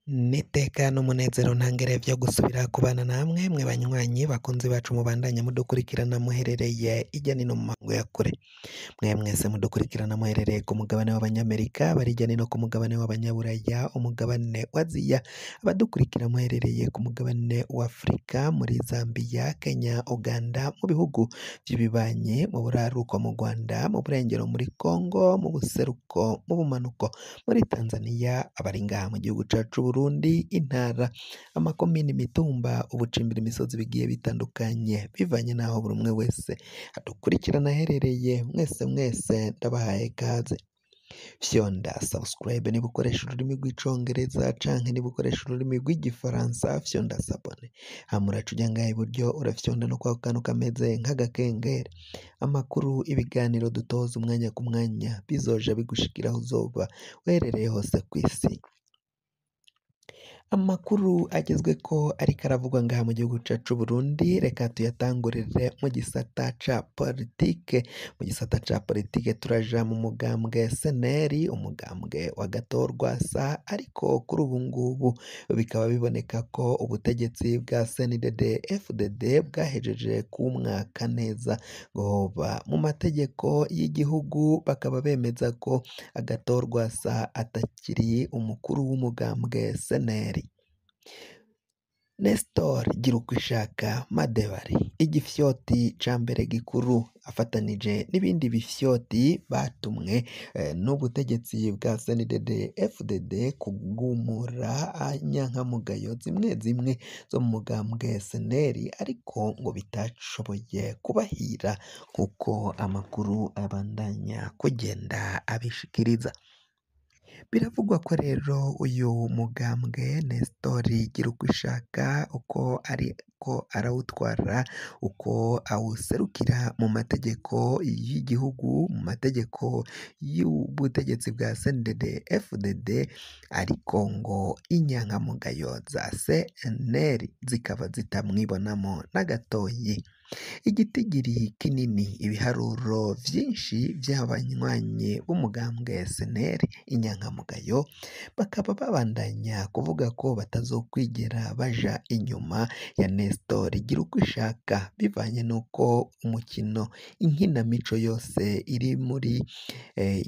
N'iteka n'umunezero ntangere vyo gusubira kubana namwe mwe banywanyi bakunzi bacu mubandanya mudukurikirana muherereye irya nino mu makungu ya kure, mwe mwese mudukurikirana muherereye ku mugabane w'abanyamerika, bari irya nino ku mugabane w'abanyaburaya, umugabane wa Aziya, abadukurikira muherereye ku mugabane wa Afurika, muri Zambiya, Kenya, Uganda, mu bihugu vy'ibibanyi, mu buraruko mu Rwanda, mu burengero muri Kongo, mu buseruko, mu bumanuko muri Tanzaniya, abari ngaha mu gihugu cacu c'Uburundi, intara, amakomine, imitumba, ubucimbira imisozi bigiye bitandukanye, bivanye n'aho buri umwe wese adukurikirana aherereye, mwese mwese ndabahaye ikaze. Fyonda subscribe niba ukoresha ururimi rw'icongereza canke niba ukoresha ururimi rw'igifaransa, fyonda s'abonner. Hama uraca uja ngaha iburyo urafyonda no kwako kantu kameze nk'agakengeri. Amakuru, ibiganiro dutoza umwanya ku mwanya bizoja bigushikira aho uzoba uherereye hose kw'isi. Amakuru agezweko ariko aravugwa ngaha mu gihugu cacu c'Uburundi, reka tuyatangurire mu gisata ca politike. Mu gisata ca politike turaja mu mugambwe SNL, umugambwe wa Gatorwasa, ariko kuri ubu ngubu bikaba biboneka ko ubutegetsi bwa CNDD FDD bwahejeje kuwumwaka neza ngo hoba mu mategeko y'igihugu, bakaba bemeza ko Agatorwasa atakiri umukuru w'umugambwe SNL. Nestor Girukwishaka Madebari, igifyoti ca mbere gikuru afatanije n'ibindi bifyoti batumwe n'ubutegetsi bwa CNDD FDD kugumura inyankamugayo zimwe zimwe zo mu mugambwe SNL, ariko ngo bitashoboye kubahira kuko amakuru abandanya kugenda abishikiriza. Biravugwa ko rero uyu mugambwe Nestor Girukwishaka uko ariko arawutwara, uko awuserukira mu mategeko y'igihugu, mu mategeko y'ubutegetsi bwa CNDD FDD, ariko ngo inyankamugayo za CNL zikaba zitamwibonamo na gatoyi. Igitigiri kinini, ibiharuro vyinshi vy'abanywanyi b'umugambwe SNL inyankamugayo, bakaba babandanya kuvuga ko batazokwigera baja inyuma ya Nestor Girukwishaka, bivanye n'uko umukino inkinamico yose iri muri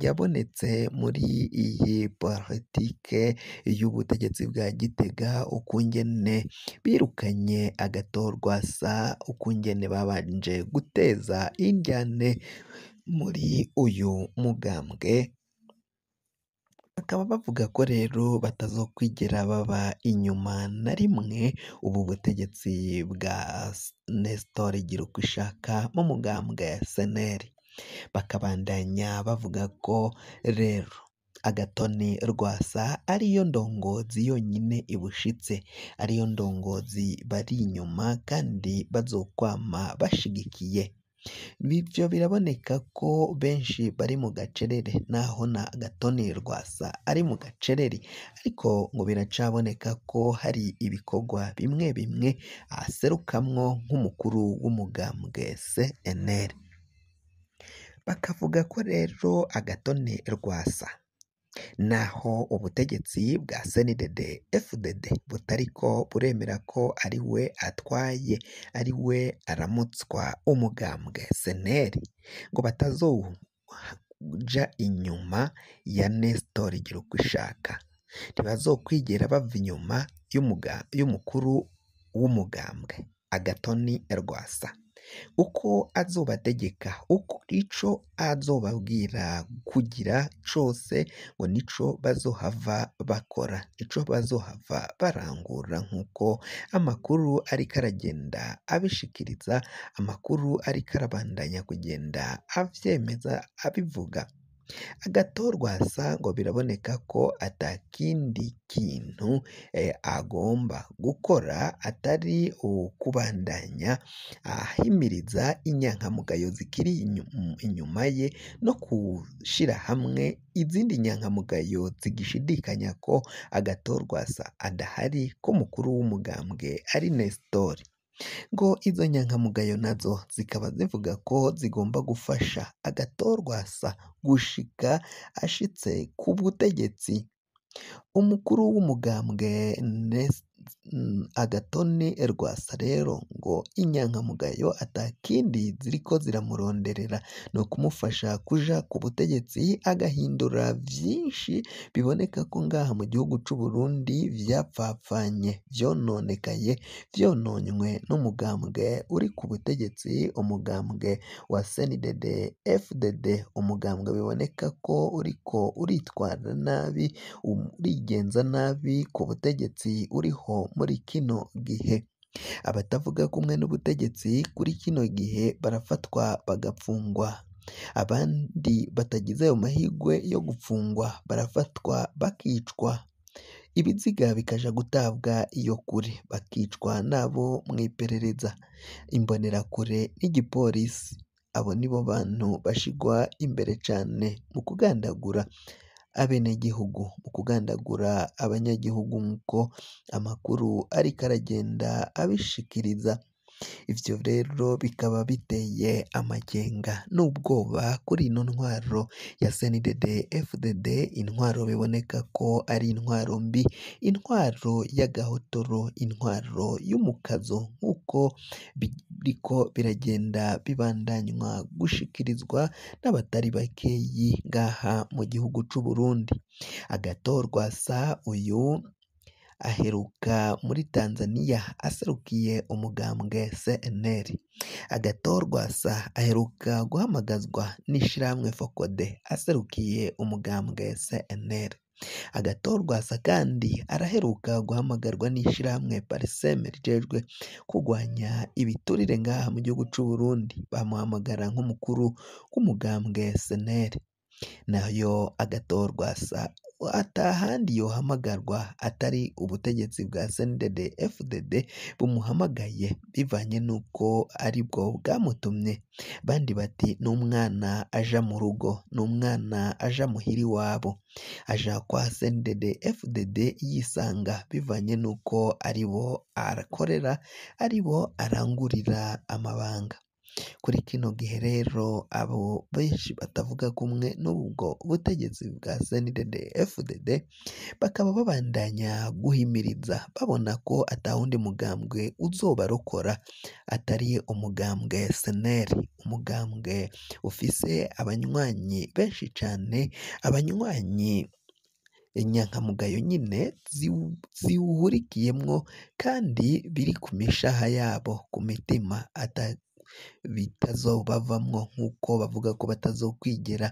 yabonetse muri iyi politike y'ubutegetsi bwa Gitega, ukungene birukanye Agatorwasa, ukungene babanje guteza indyane muri uyu mugambwe, bakaba bavuga ko rero batazokwigera baba inyuma na rimwe ubu butegetsi bwa Nestor Girukwishaka mu mugambwe SNL. Bakabandanya bavuga ko rero Agatoni Rwasa ariyo ndongozi yonyine ibushitse, ariyo ndongozi bari inyuma kandi bazokwama bashigikiye. Ivyo biraboneka ko benshi bari mu gacerere, naho na Agatoni Rwasa ari mu gacerere, ariko ngo biracaboneka ko hari ibikorwa bimwe bimwe aserukamwo nk'umukuru w'umugambwe CNL. Bakavuga ko rero Agatoni Rwasa naho ubutegetsi bwa CNDD FDD butariko buremera ko ari we atwaye, ari we aramutswa umugambwe SNL, ngo batazoja inyuma ya Nestor Girukwishaka, ntibazokwigera bava inyuma y'umukuru w'umugambwe Agatoni Rwasa, uko azobategeka, uko ico azobabwira kugira cose ngo nico bazohava bakora, ico bazohava barangura, nk'uko amakuru ariko aragenda abishikiriza, amakuru ariko arabandanya kugenda avyemeza abivuga. Agatorwasa ngo biraboneka ko atakindi kintu agomba gukora atari ukubandanya ahimiriza inyankamugayo zikiri inyuma ye, no gushira hamwe izindi nyankamugayo zigishidikanya ko Agatorwasa adahari, ko umukuru w'umugambwe ari Nestor. Ngo izo nyankamugayo nazo zikaba zivuga ko zigomba gufasha Agatorwasa gushika ashitse ku butegetsi. Umukuru w'umugambwe Agathon Rwasa rero ngo inyankamugayo atakindi ziriko ziramuronderera ni ukumufasha kuja ku butegetsi agahindura vyinshi biboneka ko ngaha mu gihugu c'Uburundi vyapfapfanye, vyononekaye, vyononywe n'umugambwe uri ku butegetsi, umugambwe wa CNDD FDD, umugambwe biboneka ko uriko uritwara nabi, urigenza nabi ku butegetsi uriho muri kino gihe. Abatavuga kumwe n'ubutegetsi kuri kino gihe barafatwa bagapfungwa, abandi batagize ayo mahirwe yo gupfungwa barafatwa bakicwa, ibiziga bikaja gutabwa iyo kure, bakicwa n'abo mw'iperereza, imbonerakure n'igipolisi. Abo nibo bantu bashigwa imbere cane mu kugandagura abenegihugu, mu kugandagura abanyagihugu nk'uko amakuru ariko aragenda abishikiriza. Ivyo rero bikaba biteye amakenga n'ubwoba kuri ino ntwaro ya CNDD FDD, intwaro biboneka ko ari intwaro mbi, intwaro y'agahotoro, intwaro y'umukazo nk'uko biriko biragenda bibandanywa gushikirizwa n'abatari bakeyi ngaha mu gihugu c'Uburundi. Agathon Rwasa uyu aheruka muri Tanzania aserukiye umugambwe CNL. Agathon Rwasa aheruka guhamagazwa n'ishirahamwe FOCODE aserukiye umugambwe CNL. Agathon Rwasa kandi araheruka guhamagarwa n'ishirahamwe PARCEM rijejwe kurwanya ibiturire ngaha mu gihugu c'Uburundi, bamuhamagara nk'umukuru w'umugambwe CNL. Nayo Agathon Rwasa atahandi yohamagarwa atari ubutegetsi bwa CNDD FDD bumuhamagaye bivanye n'uko aribwo bwamutumye. Bandi bati n'umwana aja mu rugo, n'umwana aja muhira iwabo, aja kwa CNDD FDD yisanga bivanye n'uko aribo arakorera, aribo arangurira amabanga. Kuri kino gihe rero abo benshi batavuga kumwe n'ubwo butegetsi bwa CNDD FDD bakaba babandanya guhimiriza babona ko atawundi mugambwe uzobarokora atari umugambwe CNL, umugambwe ufise abanywanyi benshi cane, abanywanyi inyankamugayo nyine ziwuhurikiyemwo kandi biri ku mishaha yabo, ku mitima ata bitazobavamwo nk'uko bavuga ko batazokwigera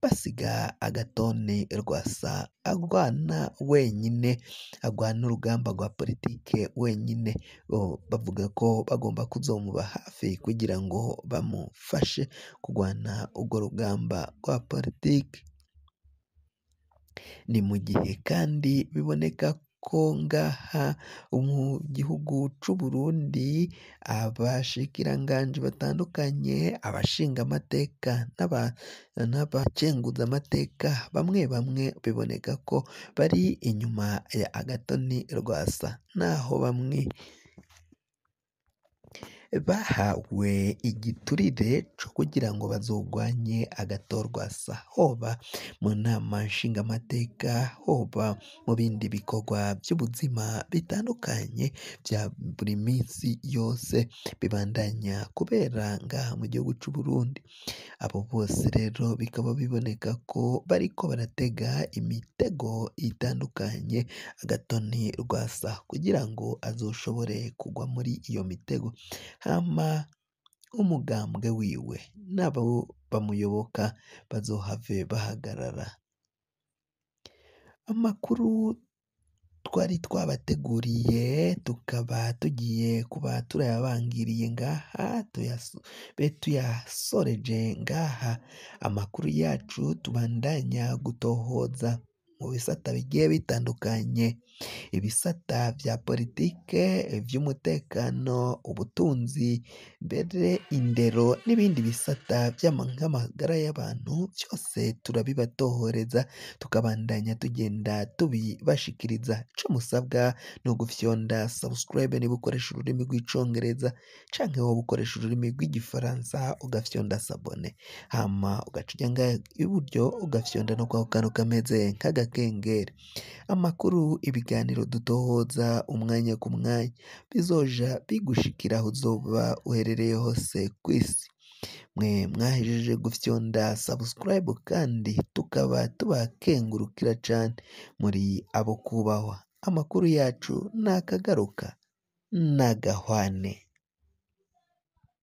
basiga Agathon Rwasa agwana wenyine, agwana urugamba rwa politike wenyine. Bo bavuga ko bagomba kuzomuba hafi kugira ngo bamufashe kugwana urwo rugamba rwa politike. Ni mu gihe kandi biboneka ko ngaha mu gihugu c'Uburundi abashikiranganji batandukanye, abashingamateka n'abakenguzamateka bamwe bamwe biboneka ko bari inyuma ya Agathon Rwasa, naho bamwe bahawe igiturire co kugira ngo bazogwanye Agathon Rwasa, hoba mu nama nshingamateka, hoba mu bindi bikorwa vy'ubuzima bitandukanye vya buri minsi yose bibandanya kubera ngaha mu gihugu c'Uburundi. Abo bose rero bikaba biboneka ko bariko baratega imitego itandukanye Agathon Rwasa kugira ngo azoshobore kugwa muri iyo mitego, hama umugambwe wiwe n'abo bamuyoboka bazohave bahagarara. Amakuru twari twabateguriye tukaba tugiye kuba turayabangiriye ngaha, be tuyasoreje ngaha. Amakuru yacu tubandanya gutohoza mu bisata bigiye bitandukanye. Ibisata vya politike, vy'umutekano, ubutunzi, mbere indero n'ibindi bisata nk'amagara y'abantu, vyose turabibatohoreza tukabandanya tugenda tubibashikiriza. Ico musabwa ni ugufyonda subscribe niba ukoresha ururimi rw'icongereza, canke woba ukoresha ururimi rw'igifaransa ugafyonda s'abonner, hama ugaca uja ngaha iburyo ugafyonda no kwako kantu kameze nk'agakengeri. Amakuru, ibiganiro dutohoza umwanya ku mwanya bizoja bigushikira aho uzoba uherereye hose kw'isi. Mwe mwahejeje gufyonda subscribe kandi tukaba tubakengurukira cane, muri abo kubahwa. Amakuru yacu nakagaruka, nagahwane.